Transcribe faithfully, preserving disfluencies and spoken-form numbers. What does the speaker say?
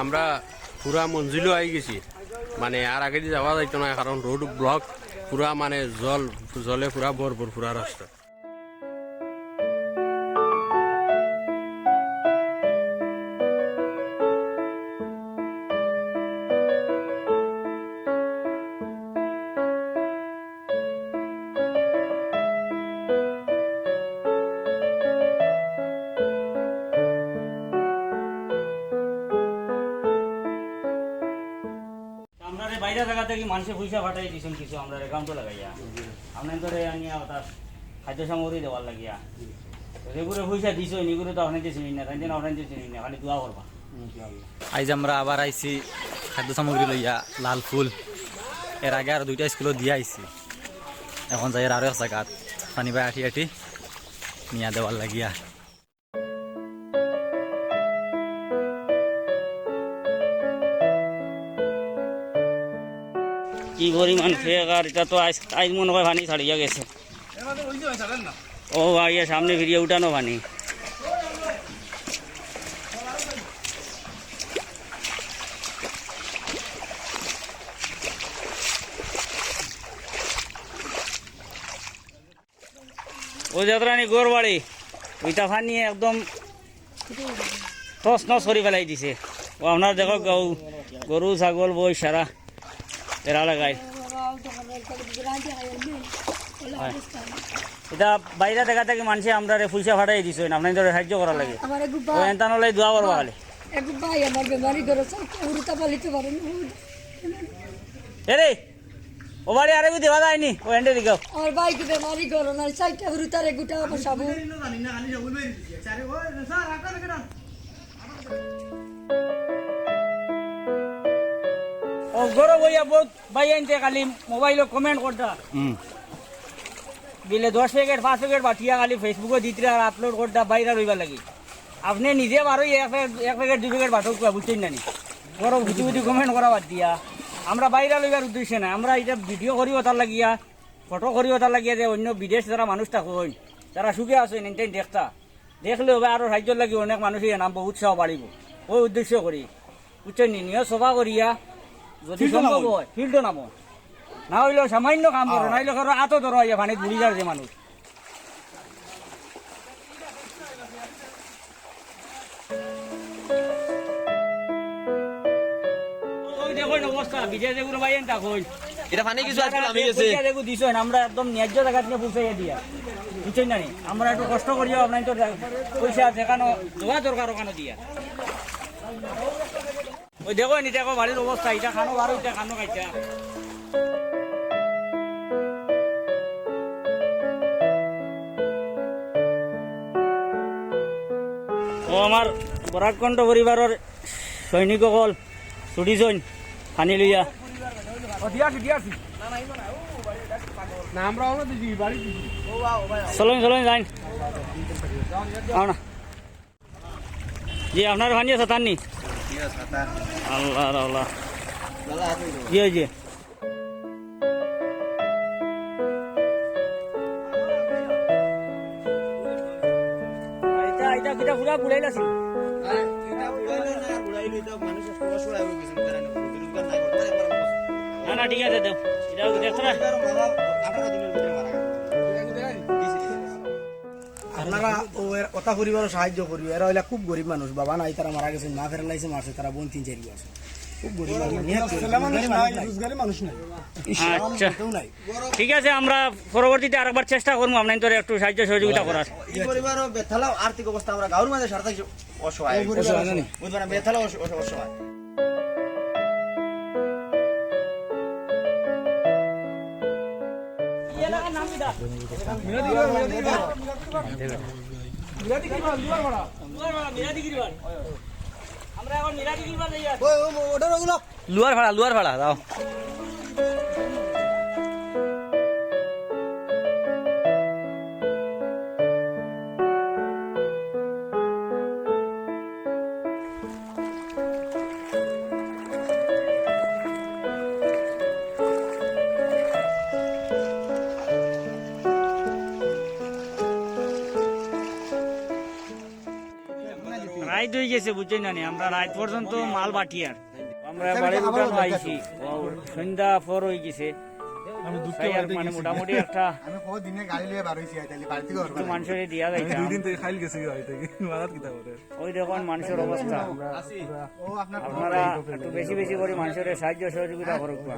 আমরা পুরা মঞ্জিলো আই গেছি, মানে আর আগেদি যাওয়া যাইতো না, কারণ রোড ব্লক, পুরা মানে জল, জলে পুরা ভরপুর পুরা রাস্তা। আমরারে বাইরে জাগা থাকি মানষে পয়সা পাঠাই দিছইন কিছু আমরার অ্যাকাউন্টো লাগাইয়া। আপনাইনতরে আনিয়া অতা খাদ্য সামগ্রী দেওয়ার লাগিয়া। যেগুরে পয়সা দিছইন, ইগুরে তো আপনাইনতে চিনইন না, তাইনতে না আপনাইনতে চিনইন না, খালি দোয়া করবা। আইজ আমরা আবার আইছি খাদ্য সামগ্রী লইয়া লাল ফুল। এর আগে আরো দুইটা স্কুলো দিয়া আইছি। এখন যাইয়ার আরো এক জাগাত পানি বায় আটি আটি নিয়া দেওয়ার লাগিয়া। কি পরিমাণ ফেক, আর ইটা তো আইজ, আইজ মনে অয় পানি ছাড়িয়া গেছে। ও ভাই, এ সামনে ফিরিয়া উঠানো পানি। ও যাত্রানি গরু বাড়ি, ওইটা পানি একদম তছ নছ করি ফেলাই দিছে। ও আপনারা দেখো, গরু, ছাগল, বই সারা এরা লাগাই। ইটা বাইরে জাগা থাকি মানষে আমরারে পয়সা পাঠাই দিছইন, আপনাইনতরে সাহায্য করার লাগি। ও এনতান অইলে দোয়া করবা খালি। এগু ভাই আমার বেমারি ঘরো, সব হুরুতা পালিতে পারে না। এরে, ও বাড়ি আরেকগু দেওয়া যায়নি, ও এন্ডে দিকে। আমার ভাই কি বেমারি ঘরো না, সাইডটা হুরুতারে গুটা বসাবো। ও ঘরো বইয়া বউত ভাইয়াইন্তে খালি মোবাইলো কমেন্ট করতা। হুম। বিলে দশ প্যাকেট, পাঁচ প্যাকেট বাটিয়া খালি ফেসবুকো দিতরা আর আপলোড করতা ভাইরাল অইবার লাগি। আপনে নিজে বারোই এক প্যাকেট, এক প্যাকেট, দুই প্যাকেট বাটউক্কা, বুঝছইন না নি? বড় বুঝি বুঝি কমেন্ট করা বাদ দিয়া। আমরা ভাইরাল অইবার উদ্দেশ্যে না, আমরা ইটা ভিডিও করি অতার লাগিয়া, ফটো করি অতার লাগিয়া যে অইন্য বিদেশ যারা মানুষ থাকইন, তারা সুখে আছইন, এনতেন দেখতা। দেখলে অইবো আরো রাইজ্যর লাগি অনেক মানুষর নাম, বউত উৎসাহ বাড়িবো। ওই উদ্দেশ্য করি, বুঝছইন নি? নিয়ত সফা করিয়া যদি সম্ভব অয়, ফিল্ডো নামো। না অইলেও সামান্য কাম করো, না অইলে কারো আতো ধরো, আইয়া পানিত বুড়ি যার যে মানুষ। ওই দেখইন অবস্থা, বিদেশ যেগুলো ভাই এনতা কই। ইটা পানি কিছু আজকাল নামি গেছে। পয়সা যেগু দিছইন, আমরা একদম ন্যায্য জাগাত নিয়া পৌঁছাইয়া দিয়া। বুঝছইন না নি? আমরা একটু কষ্ট করিয়া আপনাইনতর পয়সা যেখানো দেওয়া দরকার ওখানো দিয়া। ওই দেখইন, ইটা দেখো বাড়ির অবস্থা, ইটা খানো বারো, ইটা খানো খাইতা। ও আমার বরাকণ্ঠ পরিবারর সৈনিক অকল ছুটিছইন পানি লইয়া। ও, দিয়া আছি, দিয়া আছি। না, আমরা অনো দিছি, বাড়ি দিছি। চলইন, চলইন, যাইন। আও না। জি, আপনার পানি আছে, তার নি? আল্লাহ, আল্লাহ। জি, জি। ইটা, ইটা, ইটা পুরা বুড়াইল আছিল। না, না, ঠিক আছে, দেও। ইটা দেখো না। আপনারা ও এর, ওতা পরিবারও সাহায্য করিও। এরা অইলা খুব গরিব মানুষ, বাবা নাই, তারা মারা গেছে, মা ফেরালাইছে, মারছে, তারা বোন তিন চাইরগু আছে। খুব গরিব মানুষ, নিহাত গরিব, ছেলে মানুষ রোজগারি মানুষ নাই, নাই। ইস, আচ্ছা। কেউ নাই। ঠিক আছে, আমরা পরবর্তীতে আরেকবার চেষ্টা করমু আপনাইনতরে একটু সাহায্য সহযোগিতা করার। ই পরিবারও বেতালা আর্থিক অবস্থা আমরা গাঁওর মাঝে সারা থাকি অসহায়। অসহায়, জানি। বুঝবা না, বেতালা অস-, অস-, অসহায়। এই এলাকার নাম কিতা? মিরাদিগিরি বাড়ি, মিরাদিগিরি বাড়ি। মিরাদিগিরি বাড়ি, লুয়ার ভাড়া। লুয়ার ভাড়া, মিরাদিগিরি বাড়ি। আমরা এখন মিরাদিগিরি বাড়ি যাই আর। ওই, ওই, ওটা ওগুলো। লুয়ার ভাড়া, লুয়ার ভাড়া, দাও। অই গেছে, বুঝছইন না নি? আমরা রাইত পর্যন্ত মাল বাটিয়ার। আমরা বাড়ির উঠানো আইছি, সন্ধ্যা পর অই গেছে। আমি দুঃখে তাই আর বাড়িতে মানে গেছি। মোটামুটি একটা আমি কত দিনে গাড়ি লইয়া বার হইছি, আইতালি বাড়িতে ঘর একটু মানুষরে দিয়া আমি যাইতাম। দুই দিন থাকি খাইল গেছি বাড়ি থাকি, মারাত কিতা করে? ওই দেখুন মানুষর অবস্থা। ও আপনার আপনারা একটু বেশি বেশি করি মানুষরে সাহায্য সহযোগিতা করুক বা।